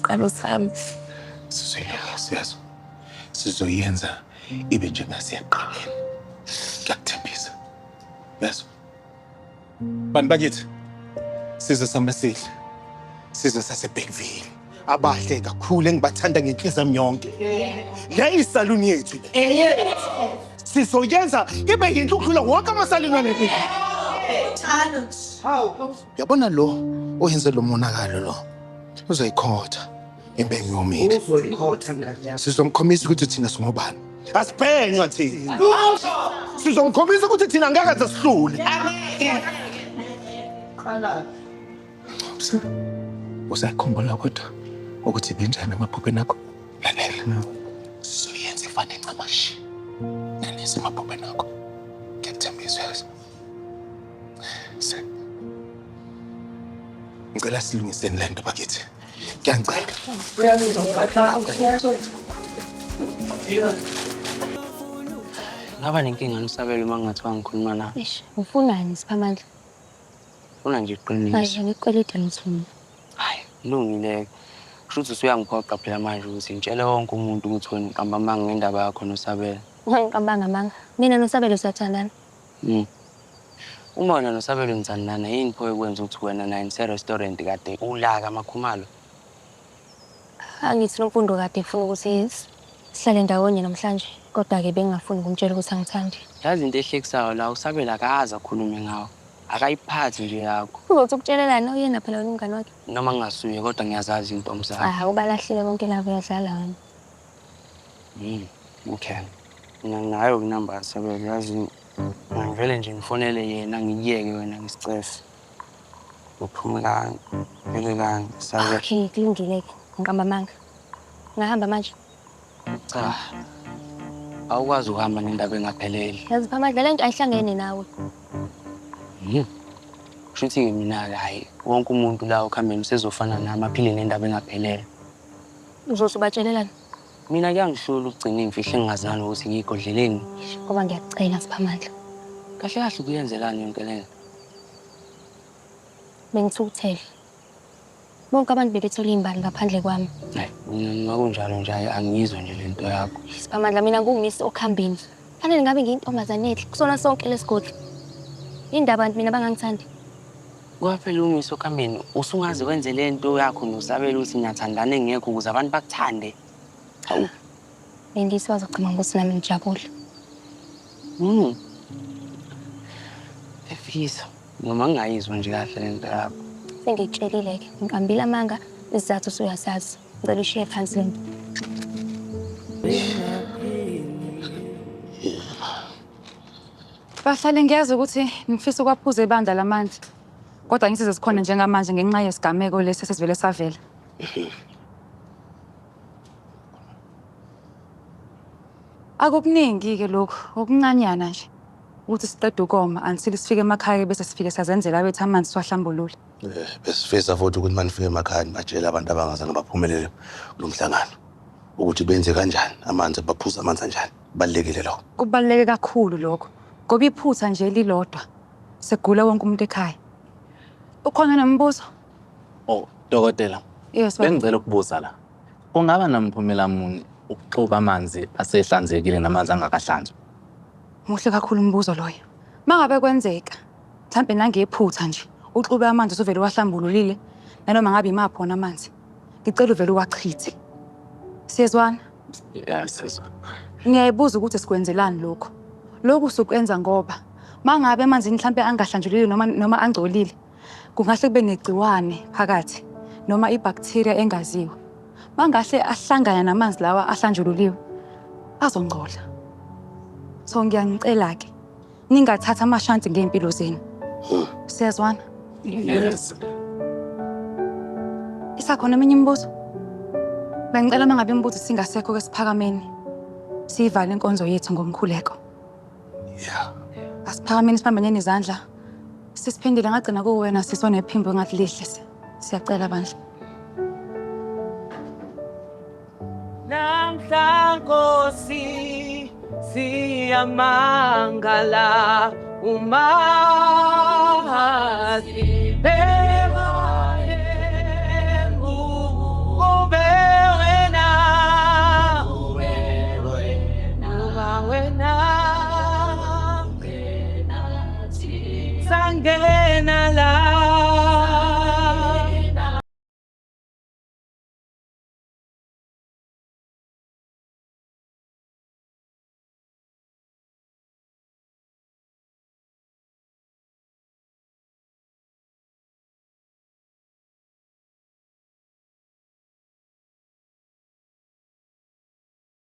Isicelo sami. Sizoyilungisa, yazo. Sizoyenza ibe njengaseyaqaleni. Ngiyakuthembisa. Yazo. Bantu bakithi, sizwe samasihle, sizwe saseBergville. Abahle kakhulu engibathanda ngenhliziyo yami yonke. Le isaluni yethu le. Sizoyenza ibe yinhle ukudlula wonke amasaluni aleli. Uyabona lo oyenze lo monakalo lo uzoyikhotha imbengu yomile. Sizomkhombisa ukuthi thina singobani. Asibhenywa thina. Sizomkhombisa ukuthi thina ngeke ze sihlule. Usakhumbula kodwa ukuthi benjani emaphupheni akho? Lalela. Sizoyenza ifane ncamashi. Nalezi emaphupheni akho. Ngiyakuthembisa yazi. Ngicela silungiseni le nto bakithi. Ngiyanicela. Ngaba nenkinga noSabelo uma kungathiwa ngikhuluma nawe. Eish, ufunani Siphamandla? Funa nje iqiniso. Hayi, ngikweleta lutho mina. Hayi, kulungile-ke. Kusho ukuthi usuyangiphoqa phela manje ukuthi ngitshele wonke umuntu ukuthi wena uqamba amanga ngendaba yakho noSabelo. Ngiqambanga amanga. Mina noSabelo siyathandana. Uma wena noSabelo nithandana yini pho ekwenza ukuthi wena naye nise-restaurant kade ulaka amakhumalo? Angithi Nomfundo kade efuna ukuthi sihlale ndawonye namhlanje, kodwa-ke bengingafuni ukumtshela ukuthi angithandi. Yazi into ehlekisayo la uSabelo akaze akhulume ngawo. Akayiphathi nje yakho. Uzothi ukutshelelani uyena phela wena umngani wakhe. Noma ngingasuye kodwa ngiyazazi iy'ntombi zakhe. Cha, ubalahlile bonke labo uyadlala wena. Okay. Mina nginayo inamba kaSabelo yazi ngivele nje ngifonele yena ngikuyeke wena ngisicefe. Uphumulani, phelelani, Sabelo. Okay, kulungile-ke. Ngiqamba amanga. Ngahamba manje. Cha. Awukwazi ukuhamba nendaba engaphelele. Yazi Siphamandla le nto ayihlangene nawe. Kusho ukuthi-ke mina-ke hhayi wonke umuntu la okuhambeni usezofana nami aphile nendaba engaphelele. Uzothi ubatshelelani? Mina kuyangihlula ukugcina iy'mfihlo engingazani ukuthi ngiyigodleleni. Ngoba ngiyakucela Siphamandla. Kahle kahle kuyenzelani yonke le nto? Bengithukuthele. Bonke abantu bebethola iy'mbali ngaphandle kwami. Hayi, mina noma kunjalo nje hhayi angiyizwa nje le nto yakho. Siphamandla mina ngumisi okuhambeni. Fanele ngabe ngiyintombazane enhle kusona sonke lesigodi. Yini abantu mina bangangithandi? Kwaphela umisi okuhambeni usungaze wenze le nto yakho noSabelo ukuthi niyathandana engekho ukuze abantu bakuthande. Hawu. Bengithi bazocabanga ukuthi nami ngijabule. Efisa. Noma ngingayizwa nje kahle le nto yakho. Sengikutshelile-ke, ngiqambile amanga, isizathu usuyasazi. Ngicela ushiye phansi le nto. Bahlali ngiyazi ukuthi ngifisa ukwaphuza ibandla lamanzi. Kodwa ngisize sikhona njengamanje ngenxa yesigameko lesi esesivele savela. Akukuningi-ke lokhu, okuncanyana nje. Ukuthi siqede ukoma until sifike emakhaya bese sifike sazenzela wethu amanzi siwahlambulule. Besifisa futhi ukuthi manifike emakhaya nibatshele abantu abangazange baphumelele kulo mhlangano ukuthi benze kanjani amanzi, baphuze amanzi anjani. Kubalulekile lokho. Kubaluleke kakhulu lokho. Ngoba iphutha nje lilodwa segula wonke umuntu ekhaya. Ukhona nombuzo? Oh, dokotela. Yes, baba. Bengicela ukubuza la. Kungaba namphumela muni ukuxuba amanzi asehlanzekile namanzi angakahlanzwa? Muhle kakhulu umbuzo loyo. Mangabe kwenzeka, mhlambe nangephutha nje, uxube amanzi usuvele wahlambululile, nanoma ngabe imaphi wona amanzi. Ngicela uvele uwachithe. Siyezwana? Yeah, siyezwa. Ngiyayibuza ukuthi sikwenzelani lokho. Lokhu sikwenza ngoba mangabe amanzi mhlambe angahlanjululile noma angcolile, kungahle kube negciwane phakathi noma ibacteria engaziwa. Mangahle ahlangana namanzi lawa ahlanjululiwe, azongcola. So ngiyanicela ke ningathatha amashansi ngey'mpilo zenu. Siyazwana? Yes. Isakhona eminye imibuzo? Bengicela uma ngabe imibuzo singasekho ke siphakameni. Siyivale inkonzo yethu ngomkhuleko. Yeah. Asiphakameni sibambeneni izandla. Sisiphindile ngagcina kuwena sisonephimbo engathi lihle. Siyacela bandla. Namhla Nkosi siyamangala uma sibheka ubele Sangena la.